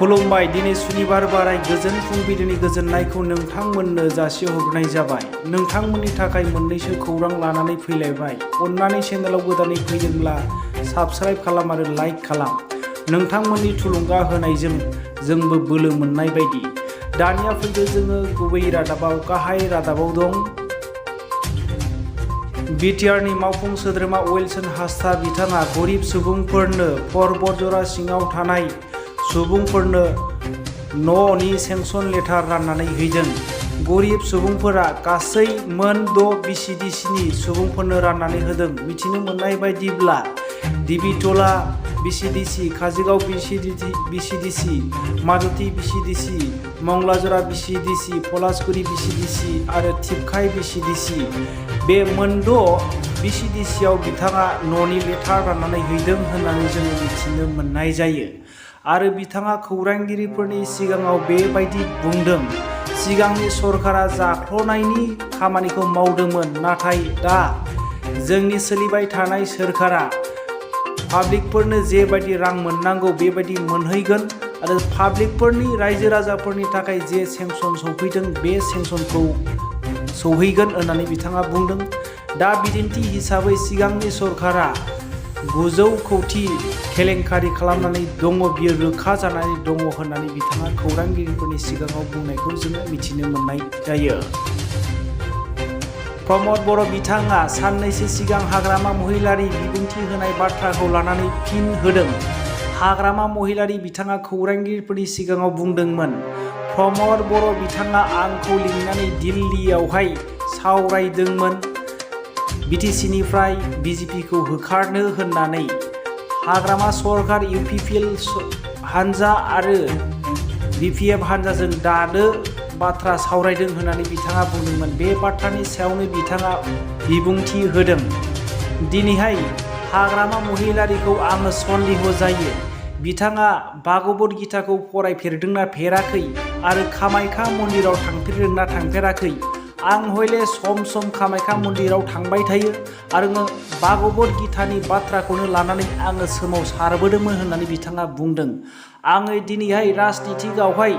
खुलुमबाय। दिनै सुनिबार बाराय गोजोन फुंबिलिनि गोजोननायखौ नोंथांमोननो जासिहरनाय जाबाय। नोंथांमोननि थाखाय मोननैसो खौरां लानानै फैलायबाय। अन्नानै चेनेलाव गोदानै फैदोंब्ला साबस्क्राइब खालाम आरो लाइक खालाम। नोंथांमोननि थुलुंगा होनायजों जोंबो बोलो मोननाय बायदि। दानिया फैदो जोङो गुबै रादाबाव। गाहाय रादाबाव दं बिटिआरनि मावफुं सोद्रोमा उइलसन हांसदा बिथाङा गरिब सुबुंफोरनो पर्बतजरा सिङाव थानाय सुबुंफोरनो न'नि सेंसन लेटार राननानै हैदों। गरिब सुबुंफोरा गासै मोन 6 बिसिडिसिनि सुबुंफोरनो राननानै होदों। मिथिनो मोननाय बायदिब्ला दिबिटला बिसिडिसि, काजिगाव बिसिडिसि, माजुलि बिसिडिसि, मंगलाजरा बिसिडिसि, पलासगुरि बिसिडिसि आरो थिपकाइ बिसिडिसि बे मोन 6 बिसिडिसिआव बिथाङा न'नि लेटार राननानै हैदों होननानै जोङो मिथिनो मोननाय जायो। आरो बिथाङा खौरांगिरिफोरनि सिगाङाव बेबायदि बुंदों, सिगांनि सरकारा जाख्ल'नायनि खामानिखौ मावदोंमोन, नाथाय दा जोंनि सोलिबाय थानाय सोरखारा पाब्लिकफोरनो जेबायदि रां मोननांगौ बेबायदि मोनहैगोन आरो पाब्लिकफोरनि रायजो राजाफोरनि थाखाय जे सेंसन सौफैदों बे सेंसनखौ सौहैगोन होननानै बिथाङा बुंदों। दा बिदिन्थि हिसाबै सिगांनि सरकारा 900 कौटि केलेंकारि खालामनानै दङ, बियो रोखा जानानै दङ होननानै बिथाङा खौरांगिरिफोरनि सिगाङाव बुंनायखौ जोङो मिथिनो मोननाय जायो। प्रमद बर' बिथाङा साननैसो सिगां हाग्रामा महिलारि बिबुंथि होनाय बाथ्राखौ लानानै फिन होदों। हाग्रामा महिलारि बिथाङा खौरांगिरिफोरनि सिगाङाव बुंदोंमोन, प्रमद बर' बिथाङा आंखौ लिंनानै दिल्लीयावहाय सावरायदोंमोन बिटिसिनिफ्राय बिजेपिखौ होखारनो होननानै। हाग्रामा सरकार इउपिपिएल हानजा आरो बिपिएफ हानजाजों दानो बाथ्रा सावरायदों होननानै बिथाङा बुंदोंमोन। बे बाथ्रानि सायावनो बिथाङा बिबुंथि होदों। दिनैहाय हाग्रामा महिलारिखौ आङो सन्देह जायो, बिथाङा भागवत गीताखौ फरायफेरदोंना फेराखै आरो कामाख्या मन्दिराव थांफेरदोंना थांफेराखै। आं हयले सम सम कामाख्या मन्दिराव थांबाय थायो आरो भागवत गीतानि बाथ्राखौनो लानानै आङो सोमावसारबोदोंमोन होननानै बिथाङा बुंदों। आङो दिनैहाय राजनितिकआवहाय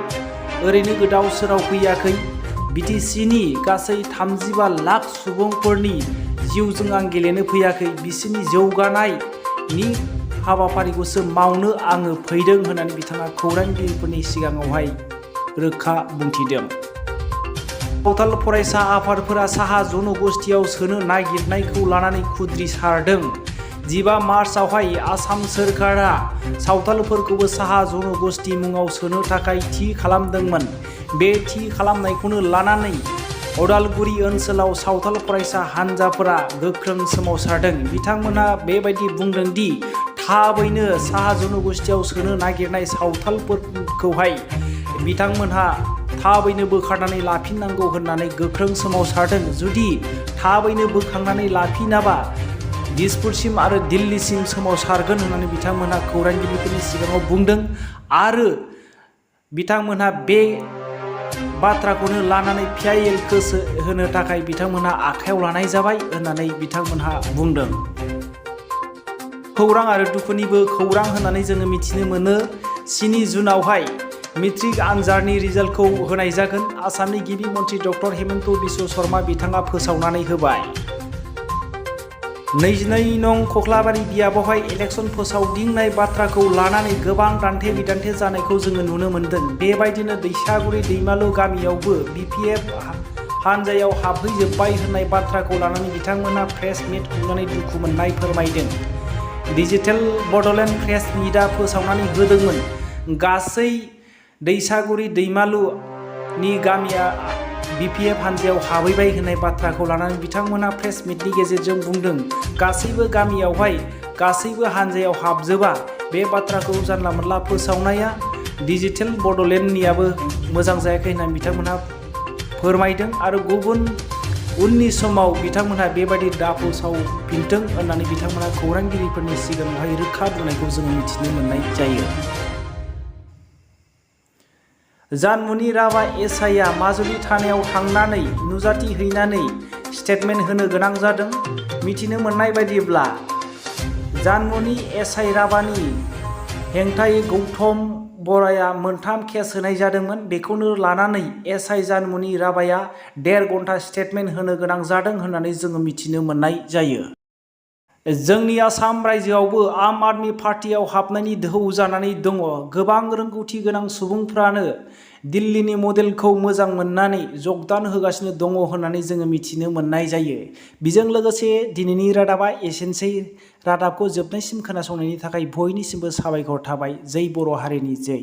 ओरैनो गोदाव सोराव फैयाखै। बिटिसिनि गासै 35 लाख सुबुंफोरनि जिउजों आं गेलेनो फैयाखै, बिसोरनि जौगानायनि हाबाफारिखौसो मावनो आङो फैदों होननानै बिथाङा खौरांगिरिफोरनि सिगाङावहाय रोखा बुंथिदों। सावथाल फरायसा आफादफोरा साहा जन'गोष्ठीयाव सोनो नागिरनायखौ लानानै खुद्रि सारदों। 15 मार्चआवहाय आसाम सोरखारा सावथालफोरखौबो साहा जन'गोष्ठी मुङाव सोनो थाखाय थि खालामदोंमोन। बे थि खालामनायखौनो लानानै अदालगुरि ओनसोलाव सावथाल फरायसा हानजाफोरा गोख्रों सोमावसारदों। बिथांमोनहा बेबायदि बुंदों दि थाबैनो साहा जन'गोष्ठीयाव सोनो नागिरनाय सावथालफोरखौहाय बिथांमोनहा थाबैनो बोखारनानै लाफिननांगौ होननानै गोख्रों सोमावसारदों। जुदि थाबैनो बोखांनानै लाफिनाबा दिसपुरसिम आरो दिल्लीसिम सोमावसारगोन होननानै बिथांमोनहा खौरांगिरिफोरनि सिगाङाव बुंदों आरो बिथांमोनहा बे बाथ्राखौनो लानानै पिआइएलखौ होनो थाखाय बिथांमोनहा आखायाव लानाय जाबाय होननानै बिथांमोनहा बुंदों। खौरां आरो दुखुनिबो खौरां होननानै जोङो मिथिनो मोनो। 7 जुनावहाय मेट्रिक आनजादनि रिजाल्टखौ होनाय जागोन। आसामनि गिबि मन्त्रि डक्टर हेमन्त बिश्व शर्मा बिथाङा फोसावनानै होबाय। 22 नं खख्लाबारि बियाबावहाय इलेक्सन फोसावदिंनाय बाथ्राखौ लानानै गोबां दान्थे बिदान्थे जानायखौ जोङो नुनो मोन्दों। बेबायदिनो दैसागुरि दैमालु गामियावबो बिपिएफ हानजायाव हाबहैजोब्बाय होननाय बाथ्राखौ लानानै बिथांमोनहा प्रेस मिट खुंनानै दुखु मोननाय फोरमायदों। डिजिटेल बडलेण्ड प्रेस मिटआ फोसावनानै होदोंमोन, गासै दैसागुरि दैमालुनि गामिया बिपिएफ हानजायाव हाबहैबाय होननाय बाथ्राखौ लानानै बिथांमोनहा प्रेस मिटनि गेजेरजों बुंदों, गासैबो गामियावहाय गासैबो हानजायाव हाबजोबा। बे बाथ्राखौ जानला मोनला फोसावनाया डिजिटेल बडलेण्डनियाबो मोजां जायाखै होननानै बिथांमोनहा फोरमायदों आरो उननि समाव बिथांमोनहा बेबायदि दाफोसावफिनथों होननानै बिथांमोनहा खौरांगिरिफोरनि सिगाङावहाय रोखा बुंनायखौ जोङो मिथिनो मोननाय जायो। जानमुनि राभा एसआइआ माजुलि थानायाव थांनानै नुजाथिहैनानै स्टेटमेन्ट होनो गोनां जादों। मिथिनो मोननाय बायदिब्ला जानमुनि एसआइ राभानि हेंथायै गौतम बराया मोनथाम केस होनाय जादोंमोन। बेखौनो लानानै एसआइ जानमुनि राभाया 1.5 घन्टा स्टेटमेन्ट होनो गोनां जादों होननानै जोङो मिथिनो मोननाय जायो। जोंनि आसाम रायजोआवबो आम आदमि पार्टियाव हाबनायनि दोहौ जानानै दङ। गोबां रोंगौथि गोनां सुबुंफ्रानो दिल्लीनि मडेलखौ मोजां मोननानै जगदान होगासिनो दङ होननानै जोङो मिथिनो मोननाय जायो। बेजों लोगोसे दिनैनि रादाबा एसेनोसै। रादाबखौ जोबनायसिम खोनासंनायनि थाखाय बयनिसिमबो साबायखर थाबाय। जै बर' हारिनि जै।